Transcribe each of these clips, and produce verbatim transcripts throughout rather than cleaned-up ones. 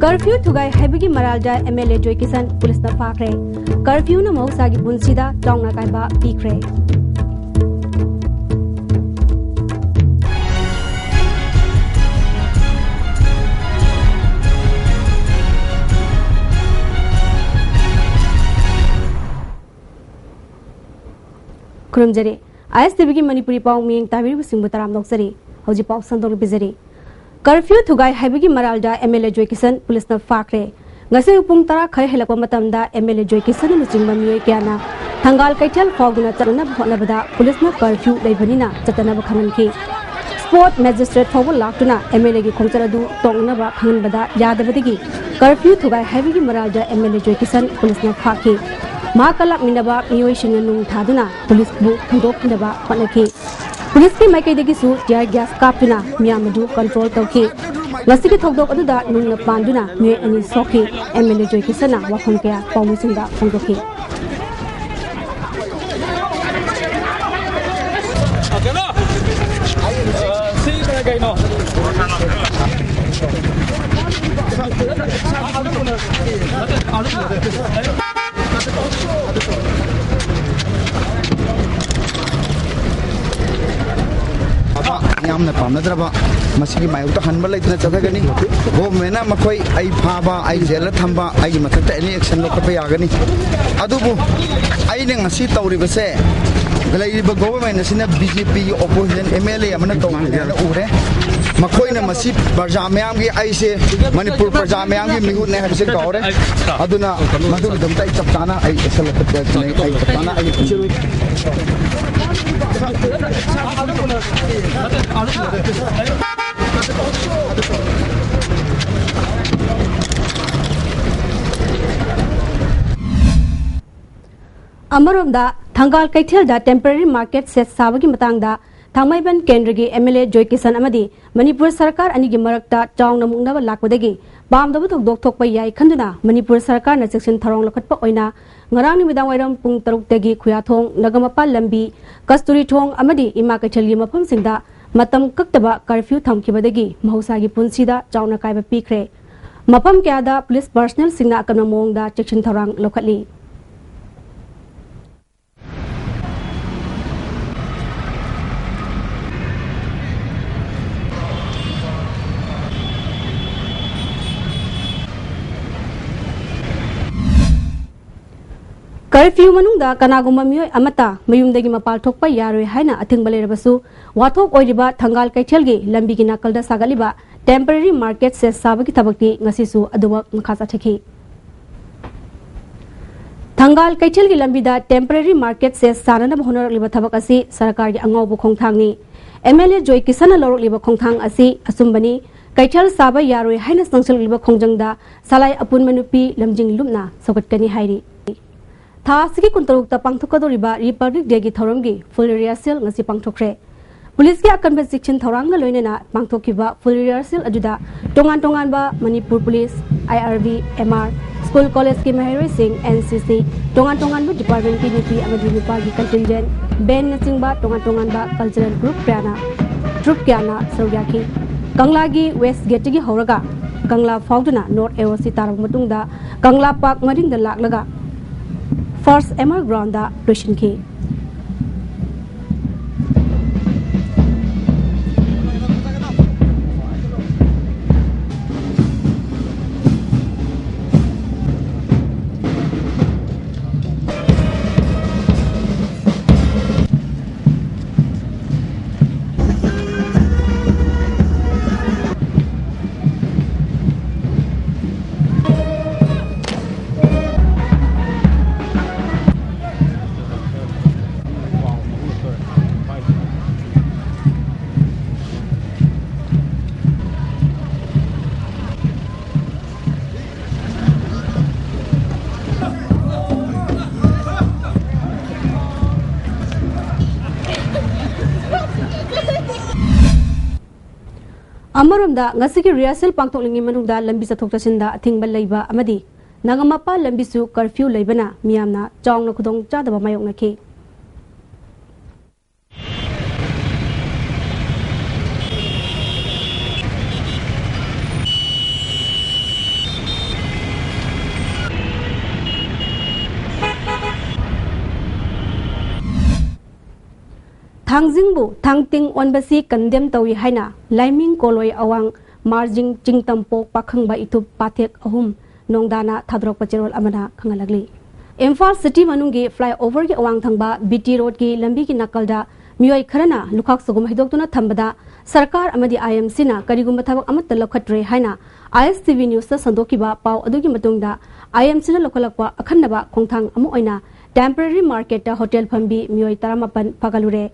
Curfew ꯊꯨꯒꯥꯏ ꯍꯥꯏꯕꯒꯤ ꯃꯔꯥꯜꯗ M L A ꯖꯣꯏ ꯀꯤꯁꯟ ꯄꯨꯂꯤꯁꯅ ꯐꯥꯈ꯭ꯔꯦ꯫ ꯀꯔꯐ꯭ꯌꯨꯅ ꯃꯍꯧꯁꯥꯒꯤ ꯄꯨꯟꯁꯤꯗ ꯆꯥꯎꯅ ꯑꯀꯥꯏꯕ ꯄꯤꯈ꯭ꯔꯦ꯫ ꯈꯨꯔꯨꯝꯖꯔꯤ꯫ ꯑꯥꯏ ꯑꯦꯁ ꯇꯤ ꯚꯤꯒꯤ ꯃꯅꯤꯄꯨꯔꯤ ꯄꯥꯎ ꯃꯤꯠꯌꯦꯡ ꯇꯥꯕꯤꯔꯤꯕꯁꯤꯡꯕꯨ ꯇꯔꯥꯝꯅ ꯑꯣꯛꯆꯔꯤ꯫ ꯍꯧꯖꯤꯛ ꯄꯥꯎ ꯁꯟꯗꯣꯛꯅ ꯄꯤꯖꯔꯤ꯫ ꯀꯔꯐ꯭ꯌꯨ ꯊꯨꯒꯥꯏ ꯍꯥꯏꯕꯒꯤ ꯃꯔꯥꯜꯗ ꯑꯦꯝ ꯑꯦꯜ ꯑꯦ ꯖꯣꯏ ꯀꯤꯁꯟ ꯄꯨꯂꯤꯁꯅ ꯐꯥꯈ꯭ꯔꯦ꯫ ꯉꯁꯤ ꯄꯨꯡ ꯇꯔꯥ ꯈꯔ ꯍꯦꯜꯂꯛꯄ ꯃꯇꯝꯗ ꯑꯦꯝ ꯑꯦꯜ ꯑꯦ ꯖꯣꯏ ꯀꯤꯁꯟꯅ ꯂꯨꯆꯤꯡꯕ ꯃꯤꯑꯣꯏ ꯀꯌꯥꯅ ꯊꯪꯒꯥꯜ ꯀꯩꯊꯦꯜ ꯐꯥꯎꯗꯨꯅ ꯆꯠꯅꯅꯕ ꯍꯣꯠꯅꯕꯗ ꯄꯨꯂꯤꯁꯅ ꯀꯔꯐ꯭ꯌꯨ ꯂꯩꯕꯅꯤꯅ ꯆꯠꯇꯅꯕ ꯈꯪꯍꯟꯈꯤ꯫ ꯁ꯭ꯄꯣꯠ ꯃꯦꯖꯤꯁꯇ꯭ꯔꯦꯠ ꯐꯥꯎꯕ ꯂꯥꯛꯇꯨꯅ ꯑꯦꯝ ꯑꯦꯜ ꯑꯦꯒꯤ ꯈꯣꯡꯆꯠ ꯑꯗꯨ ꯇꯣꯛꯅꯅꯕ ꯈꯪꯍꯟꯕꯗ ꯌꯥꯗꯕꯗꯒꯤ ꯀꯔꯐ꯭ꯌꯨ ꯊꯨꯒꯥꯏ ꯍꯥꯏꯕꯒꯤ ꯃꯔꯥꯜꯗ ꯑꯦꯝ ꯑꯦꯜ ꯑꯦ ꯖꯣꯏ ꯀꯤꯁꯟ ꯄꯨꯂꯤꯁꯅ ꯐꯥꯈꯤ꯫ ꯃꯍꯥꯛꯀ ꯂꯥꯛꯃꯤꯟꯅꯕ ꯃꯤꯑꯣꯏꯁꯤꯡꯅ ꯅꯨꯡ ꯊꯥꯗꯨꯅ ꯄꯨꯂꯤꯁꯄꯨ ꯍꯨꯟꯗꯣꯛꯄꯤꯅꯕ ꯍꯣꯠꯅꯈꯤ꯫ ꯄꯨꯂꯤꯁꯀꯤ ꯃꯥꯏꯀꯩꯗꯒꯤꯁꯨ tear gas ꯀꯥꯞꯇꯨꯅ ꯃꯤꯌꯥꯝ ꯑꯗꯨ control ꯇꯧꯈꯤ꯫ ꯉꯁꯤꯒꯤ ꯊꯧꯗꯣꯛ ꯑꯗꯨꯗ ꯅꯨꯡꯅ ꯄꯥꯟꯗꯨꯅ ꯃꯤꯑꯣꯏ ꯑꯅꯤ ꯁꯣꯛꯈꯤ꯫ ꯑꯦꯝ ꯑꯦꯜ ꯑꯦ ꯖꯣꯏ ꯀꯤꯁꯟꯅ ꯋꯥꯐꯝ ꯀꯌꯥ ꯐꯣꯡꯗꯣꯛꯈꯤ꯫ ꯌꯥꯝꯅ ꯄꯥꯝꯅꯗ꯭ꯔꯕ ꯃꯁꯤꯒꯤ ꯃꯥꯌꯣꯛꯇ ꯍꯟꯕ ꯂꯩꯇꯅ ꯆꯠꯊꯒꯅꯤ꯫ ꯒꯣꯚꯔꯟꯃꯦꯟꯅ ꯃꯈꯣꯏ ꯑꯩ ꯐꯥꯕ, ꯑꯩ ꯖꯦꯜꯗ ꯊꯝꯕ, ꯑꯩꯒꯤ ꯃꯊꯛꯇ any action ꯂꯧꯈꯠꯄ ꯌꯥꯒꯅꯤ꯫ ꯑꯗꯨꯕꯨ ꯑꯩꯅ ꯉꯁꯤ ꯇꯧꯔꯤꯕꯁꯦ ꯂꯩꯔꯤꯕ ꯒꯣꯚꯔꯟꯃꯦꯟ ꯑꯁꯤꯅ ꯕꯤ ꯖꯦ ꯄꯤꯒꯤ opposition ꯑꯦꯝ ꯑꯦꯜ ꯑꯦ ꯑꯃꯅ ꯇꯧꯕꯅꯦꯅ ꯎꯔꯦ꯫ ꯃꯈꯣꯏꯅ ꯃꯁꯤ ꯄ꯭ꯔꯖꯥ ꯃꯌꯥꯝꯒꯤ, ꯑꯩꯁꯦ ꯃꯅꯤꯄꯨꯔ ꯄ꯭ꯔꯖꯥ ꯃꯌꯥꯝꯒꯤ ꯃꯤꯍꯨꯠꯅꯦ ꯍꯥꯏꯕꯁꯦ ꯀꯥꯎꯔꯦ꯫ ꯑꯗꯨꯅ ꯃꯗꯨꯒꯤꯗꯃꯛꯇ ꯑꯩ ꯆꯞ ꯆꯥꯅ ꯑꯩ action ꯂꯧꯈꯠꯀꯅꯤ꯫ ꯑꯩ ꯆꯞ ꯆꯥꯅ ꯑꯩ ꯑꯃꯔꯣꯝꯗ, ꯊꯪꯒꯥꯜ ꯀꯩꯊꯦꯜꯗ temporary market shed ꯁꯥꯕꯒꯤ ꯃꯇꯥꯡꯗ ꯊꯥꯡꯃꯩꯕꯟ ꯀꯦꯟꯗ꯭ꯔꯒꯤ ꯑꯦꯝ ꯑꯦꯜ ꯑꯦ ꯖꯣꯏ ꯀꯤꯁꯟ ꯑꯃꯗꯤ ꯃꯅꯤꯄꯨꯔ ꯁꯔꯀꯥꯔ ꯑꯅꯤꯒꯤ ꯃꯔꯛꯇ ꯆꯥꯎꯅ ꯃꯨꯛꯅꯕ ꯂꯥꯛꯄꯗꯒꯤ ꯄꯥꯝꯗꯕ ꯊꯧꯗꯣꯛ ꯊꯣꯛꯄ ꯌꯥꯏ ꯈꯟꯗꯨꯅ ꯃꯅꯤꯄꯨꯔ ꯁꯔꯀꯥꯔꯅ ꯆꯦꯛꯁꯤꯟ ꯊꯧꯔꯥꯡ ꯂꯧꯈꯠꯄ ꯑꯣꯏꯅ ꯉꯔꯥꯡ ꯅꯨꯃꯤꯗꯥꯡꯋꯥꯏꯔꯝ ꯄꯨꯡ ꯇꯔꯨꯛꯇꯒꯤ ꯈꯨꯌꯥꯊꯣꯡ, ꯅꯒꯃꯄꯥꯜ ꯂꯝꯕꯤ, ꯀꯁꯇꯨꯔꯤ ꯊꯣꯡ ꯑꯃꯗꯤ ꯏꯃꯥ ꯀꯩꯊꯦꯜꯒꯤ ꯃꯐꯝꯁꯤꯡꯗ ꯃꯇꯝ ꯀꯛꯇꯕ curfew ꯊꯝꯈꯤꯕꯗꯒꯤ ꯃꯍꯧꯁꯥꯒꯤ ꯄꯨꯟꯁꯤꯗ ꯆꯥꯎꯅ ꯀꯥꯏꯕ ꯄꯤꯈ꯭ꯔꯦ꯫ ꯃꯐꯝ ꯀꯌꯥꯗ ꯄꯨꯂꯤꯁ ꯄꯔꯁꯅꯦꯜꯁꯤꯡꯅ ꯑꯀꯟꯕ ꯃꯑꯣꯡꯗ ꯆꯦꯛꯁꯤꯟ ꯊꯧꯔꯥꯡ ꯂꯧꯈꯠꯂꯤ꯫ ꯀꯔꯐ꯭ꯌꯨ ꯃꯅꯨꯡꯗ ꯀꯅꯥꯒꯨꯝꯕ ꯃꯤꯑꯣꯏ ꯑꯃꯠꯇ ꯃꯌꯨꯝꯗꯒꯤ ꯃꯄꯥꯟ ꯊꯣꯛꯄ ꯌꯥꯔꯣꯏ ꯍꯥꯏꯅ ꯑꯊꯤꯡꯕ ꯂꯩꯔꯕꯁꯨ, ꯋꯥꯊꯣꯛ ꯑꯣꯏꯔꯤꯕ ꯊꯪꯒꯥꯜ ꯀꯩꯊꯦꯜꯒꯤ ꯂꯝꯕꯤꯒꯤ ꯅꯥꯀꯜꯗ ꯁꯥꯒꯠꯂꯤꯕ temporary market shed ꯁꯥꯕꯒꯤ ꯊꯕꯛꯇꯤ ꯉꯁꯤꯁꯨ ꯑꯗꯨꯃꯛ ꯃꯈꯥ ꯆꯠꯊꯈꯤ꯫ ꯊꯪꯒꯥꯜ ꯀꯩꯊꯦꯜꯒꯤ ꯂꯝꯕꯤꯗ temporary market shed ꯁꯥꯅꯅꯕ ꯍꯣꯠꯅꯔꯛꯂꯤꯕ ꯊꯕꯛ ꯑꯁꯤ ꯁꯔꯀꯥꯔꯒꯤ ꯑꯉꯥꯎꯕ ꯈꯣꯡꯊꯥꯡꯅꯤ꯫ MLA ꯖꯣꯏ ꯀꯤꯁꯟꯅ ꯂꯧꯔꯛꯂꯤꯕ ꯈꯣꯡꯊꯥꯡ ꯑꯁꯤ ꯑꯆꯨꯝꯕꯅꯤ꯫ ꯀꯩꯊꯦꯜ ꯁꯥꯕ ꯌꯥꯔꯣꯏ ꯍꯥꯏꯅ ꯆꯪꯁꯤꯜꯂꯛꯂꯤꯕ ꯈꯣꯡꯖꯪꯗ ꯁꯂꯥꯏ ꯑꯄꯨꯟꯕ ꯅꯨꯄꯤ ꯂꯝꯖꯤꯡ ꯂꯨꯞꯅ ꯁꯧꯒꯠꯀꯅꯤ ꯍꯥꯏꯔꯤ꯫ ꯊꯥ ꯑꯁꯤꯒꯤ ꯀꯨꯟꯇꯔꯨꯛꯇ ꯄꯥꯡꯊꯣꯛꯀꯗꯧꯔꯤꯕ Republic Dayꯒꯤ ꯊꯧꯔꯝꯒꯤ full rehearsal ꯉꯁꯤ ꯄꯥꯡꯊꯣꯛꯈ꯭ꯔꯦ꯫ ꯄꯨꯂꯤꯁꯀꯤ ꯑꯀꯟꯕ ꯆꯦꯛꯁꯤꯟ ꯊꯧꯔꯥꯡꯒ ꯂꯣꯏꯅꯅ ꯄꯥꯡꯊꯣꯛꯈꯤꯕ full rehearsal ꯑꯗꯨꯗ ꯇꯣꯉꯥꯟ ꯇꯣꯉꯥꯟꯕ Manipur police, IRB, MR, school ꯀꯣꯂꯦꯖꯀꯤ ꯃꯍꯩꯔꯣꯏꯁꯤꯡ, NCC, ꯇꯣꯉꯥꯟ ꯇꯣꯉꯥꯟꯕ departmentꯀꯤ ꯅꯨꯄꯤ ꯑꯃꯗꯤ ꯅꯨꯄꯥꯒꯤ contingent, bandꯅꯆꯤꯡꯕ ꯇꯣꯉꯥꯟ ꯇꯣꯉꯥꯟꯕ cultural group ꯀꯌꯥꯅ, troupe ꯀꯌꯥꯅ ꯁꯔꯨꯛ ꯌꯥꯈꯤ꯫ ꯀꯪꯂꯥꯒꯤ West Gateꯇꯒꯤ ꯍꯧꯔꯒ ꯀꯪꯂꯥ ꯐꯥꯎꯗꯨꯅ North AOC ꯇꯥꯔꯕ ꯃꯇꯨꯡꯗ ꯀꯪꯂꯥ ꯄꯥꯛ ꯃꯔꯤꯡꯗ ꯂꯥꯛꯂꯒ First MR Groundꯗ ꯂꯣꯏꯁꯤꯟꯈꯤ꯫ ꯑꯃꯔꯣꯝꯗ, ꯉꯁꯤꯒꯤ rehearsal ꯄꯥꯡꯊꯣꯛꯂꯤꯉꯩ ꯃꯅꯨꯡꯗ ꯂꯝꯕꯤ ꯆꯠꯊꯣꯛ ꯆꯠꯁꯤꯟꯗ ꯑꯊꯤꯡꯕ ꯂꯩꯕ ꯑꯃꯗꯤ ꯅꯒꯃꯄꯥꯜ ꯂꯝꯕꯤꯁꯨ curfew ꯂꯩꯕꯅ ꯃꯤꯌꯥꯝꯅ ꯆꯥꯎꯅ ꯈꯨꯗꯣꯡ ꯆꯥꯗꯕ ꯃꯥꯌꯣꯛꯅꯈꯤ꯫ ꯊꯥꯡꯖꯤꯡꯕꯨ ꯊꯥꯡꯇꯤꯡ ꯑꯣꯟꯕꯁꯤ ꯀꯟꯗꯦꯝ ꯇꯧꯏ ꯍꯥꯏꯅ ꯂꯥꯏꯃꯤꯡ ꯀꯣꯂꯣꯏ ꯑꯋꯥꯡ ꯃꯥꯔꯖꯤꯡ ꯆꯤꯡꯇꯝꯄꯣꯛ ꯄꯥꯈꯪꯕ ꯏꯊꯨꯞ ꯄꯥꯊꯦꯛ ꯑꯍꯨꯝ ꯅꯣꯡꯗꯥꯅ ꯊꯥꯗꯣꯔꯛꯄ ꯆꯦꯔꯣꯜ ꯑꯃꯅ ꯈꯪꯍꯜꯂꯛꯂꯤ꯫ ꯏꯝꯐꯥꯜ ꯁꯤꯇꯤ ꯃꯅꯨꯡꯒꯤ ꯐ꯭ꯂꯥꯏꯑꯣꯚꯔꯒꯤ ꯑꯋꯥꯡ ꯊꯪꯕ ꯕꯤ ꯇꯤ ꯔꯣꯗꯀꯤ ꯂꯝꯕꯤꯒꯤ ꯅꯥꯀꯜꯗ ꯃꯤꯑꯣꯏ ꯈꯔꯅ ꯂꯨꯈꯥꯛ ꯆꯒꯨꯝ ꯍꯩꯗꯣꯛꯇꯨꯅ ꯊꯝꯕꯗ ꯁꯔꯀꯥꯔ ꯑꯃꯗꯤ ꯑꯥꯏ ꯑꯦꯝ ꯁꯤꯅ ꯀꯔꯤꯒꯨꯝꯕ ꯊꯕꯛ ꯑꯃꯠꯇ ꯂꯧꯈꯠꯇ꯭ꯔꯦ ꯍꯥꯏꯅ ꯑꯥꯏ ꯑꯦꯁ ꯇꯤ ꯚꯤ ꯅ꯭ꯌꯨꯁꯇ ꯁꯟꯗꯣꯛꯈꯤꯕ ꯄꯥꯎ ꯑꯗꯨꯒꯤ ꯃꯇꯨꯡꯗ ꯑꯥꯏ ꯑꯦꯝ ꯁꯤꯅ ꯂꯧꯈꯠꯂꯛꯄ ꯑꯈꯟꯅꯕ ꯈꯣꯡꯊꯥꯡ ꯑꯃ ꯑꯣꯏꯅ ꯇꯦꯝꯄꯔꯦꯔꯤ ꯃꯥꯔꯀꯦꯠꯇ ꯍꯣꯇꯦꯜ ꯐꯝꯕꯤ ꯃꯤꯑꯣꯏ ꯇꯔꯥꯃꯥꯄꯟ ꯐꯥꯒꯠꯂꯨꯔꯦ꯫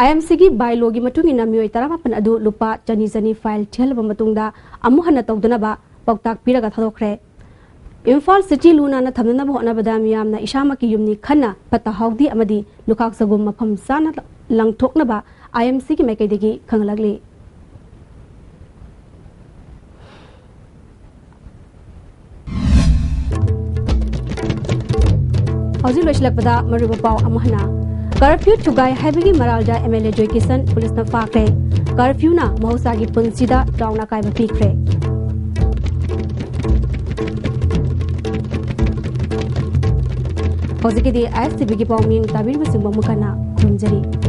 ꯑꯥꯏ ꯑꯦꯝ ꯁꯤꯒꯤ ꯕꯥꯏꯂꯣꯒꯤ ꯃꯇꯨꯡ ꯏꯟꯅ ꯃꯤꯑꯣꯏ ꯇꯔꯥꯃꯥꯄꯟ ꯑꯗꯨ ꯂꯨꯄꯥ ꯆꯅꯤ ꯆꯅꯤ ꯐꯥꯏꯜ ꯊꯤꯍꯜꯂꯕ ꯃꯇꯨꯡꯗ ꯑꯃꯨꯛ ꯍꯟꯅ ꯇꯧꯗꯅꯕ ꯄꯥꯎꯇꯥꯛ ꯄꯤꯔꯒ ꯊꯥꯗꯣꯛꯈ꯭ꯔꯦ꯫ ꯏꯝꯐꯥꯜ ꯁꯤꯇꯤ ꯂꯨ ꯅꯥꯟꯅ ꯊꯝꯅꯅꯕ ꯍꯣꯠꯅꯕꯗ ꯃꯤꯌꯥꯝꯅ ꯏꯁꯥꯃꯛꯀꯤ ꯌꯨꯝꯅꯤ ꯈꯟꯅ ꯐꯠꯇ ꯍꯥꯎꯗꯤ ꯑꯃꯗꯤ ꯂꯨꯈꯥꯛ ꯆꯒꯨꯝ ꯃꯐꯝ ꯆꯥꯅ ꯂꯪꯊꯣꯛꯅꯕ ꯑꯥꯏ ꯑꯦꯝ ꯁꯤꯒꯤ ꯃꯥꯏꯀꯩꯗꯒꯤ ꯈꯪꯍꯜꯂꯛꯂꯤ꯫ ꯍꯧꯖꯤꯛ ꯂꯣꯏꯁꯤꯜꯂꯛꯄꯗ ꯃꯔꯨꯑꯣꯏꯕ ꯄꯥꯎ ꯑꯃꯨꯛ ꯍꯟꯅ꯫ ꯀꯔꯐ꯭ꯌꯨ ꯊꯨꯒꯥꯏ ꯍꯥꯏꯕꯒꯤ ꯃꯔꯥꯜꯗ ꯑꯦꯝ ꯑꯦꯜ ꯑꯦ ꯖꯣꯏꯀꯤꯁꯟ ꯄꯨꯂꯤꯁꯅ ꯐꯥꯈ꯭ꯔꯦ꯫ ꯀꯔꯐ꯭ꯌꯨꯅ ꯃꯍꯧꯁꯥꯒꯤ ꯄꯨꯟꯁꯤꯗ ꯆꯥꯎꯅ ꯑꯀꯥꯏꯕ ꯄꯤꯈ꯭ꯔꯦ꯫ ꯍꯧꯖꯤꯛꯀꯤꯗꯤ ꯑꯥꯏ ꯑꯦꯁ ꯇꯤ ꯚꯤꯒꯤ ꯄꯥꯎ ꯃꯤꯠꯌꯦꯡ ꯇꯥꯕꯤꯔꯤꯕꯁꯤꯡꯕꯨ ꯑꯃꯨꯛ ꯍꯟꯅ ꯈꯨꯔꯨꯝꯖꯔꯤ꯫